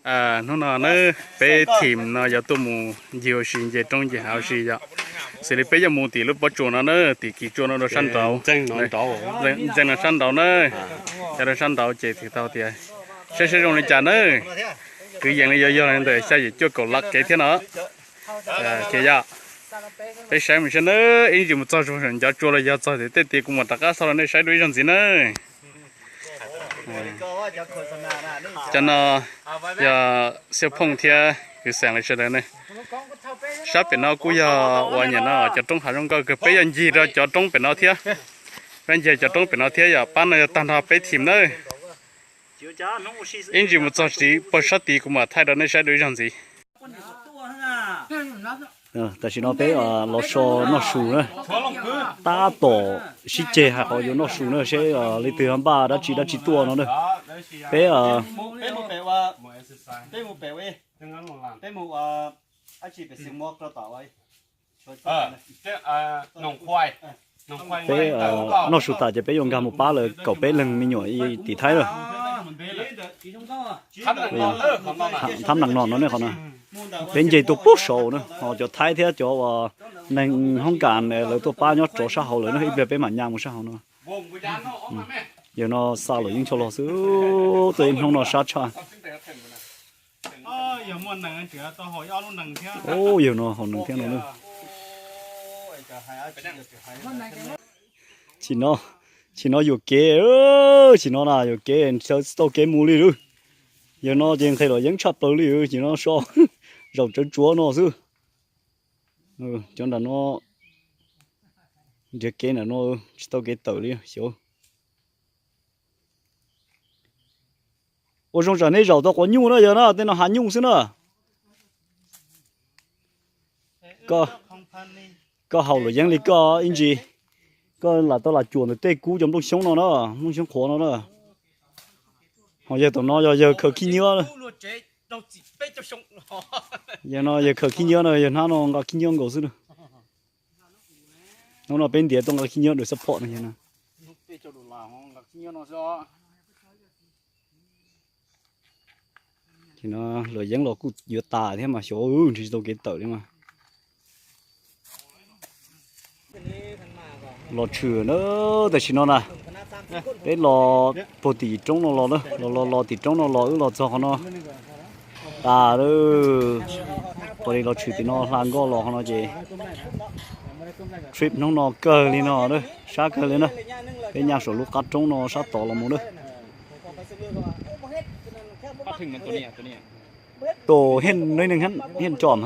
Hnub no na, peb team no yuav tuaj mus ncig ua si, nce roob nce hav ua si yom. Xws li peb yuav mus tim lub pob tsuas no na, tim kis tsua no rau sab nraud, ntxees no sab nraud na. Cov rau sab nraud ces tau tias saib saib zoo li cas na. Kwv yees li yuav yog li ntawm xya yim cuaj kaum lab kev thiab no. Ces yom, peb saib mus saib na, ib ntsis mus txog saum ncov tsua los yog txog tim tej tid kuv mam rov qab xa rau nej saib dua ib zaug ntxiv na. Cov no yog Xiab Phooj thiab kwv Xeem lawv sawv daws ne. Sab pem no kuj yog uas nyam no cov roob hav zoo nkauj kawg, peb yuav ncig rau cov roob pem no thiab. Peb ncig cov roob pem no thiab yom, pab no yog tag nrho peb team nawb. Ib ntsis mus txog tid puag sab tid kuv mam thaij rau nej saib dua ib zaug ntxiv. Tam sim no peb los so noj su na, tab tom sib ceg hais qhov yuav noj su na, seb leej twg npaj dab tsi dab tsi tuaj no na. Peb peb noj su tas ces peb yuav nkag mus pab lawv kaum peb leeg me nyuam tim Thaib lawm. Thab nees no no ne qhov no, peb nce tuaj puag saud na, ho cov Thaib thiab cov uas neeg hoob kas lawv tuaj pab nyob rov sab hauv lawm na, ib pliag peb mam nyas mus sab hauv no. Yog no xa luam yeeb tshaj los xwb, tuaj ib hnub no sab tshaj. Yog no haus nees thiab no. Chim no, chim no yuam kev, chim no na yuam kev, tsis tau kev mus li lawm. Yog no ces nqhis luam yeeb tshaj plaws li, chim no so zaum tsawv tsuav no xwb. Cov nram no nrhiav kev ntawm no tsis tau kev tawm li xyov. Ua zoo tsam nej zaum tau quav nyuj na, yog na tej no hav nyuj xwb na. Koj haus luam yeeb li koj ib ntsis, koj lam tau lam cuam ntawm tej kub cov nplooj xyoob no na, nplooj xyoob qhuav no na. Ho yawg tom no yog yawg khaws khib nyiab. Yawg no yawg khaws khib nyiab na, yawg hnab no nqa khib nyiab nkaus xwb na. Hnub no peb ntiav tuaj nqa khib nyiab dua xab phom no. Luam yeeb los kuj yuav tas thiab mas xyov, nrhiav tsis tau kev tawm li mas. Los tshwm na, tam sim no na, peb los puag tim roob no los, los los los tim roob no los wb los txog qhov no tas lawm. Qhov li los tshwm tim no hla nkoj los qhov no ces trip hnub no kawg li no, sab kawg li na. Peb nyas saum lub qab roob no sab tod los mus na. Tus Heej, Heej Tsom,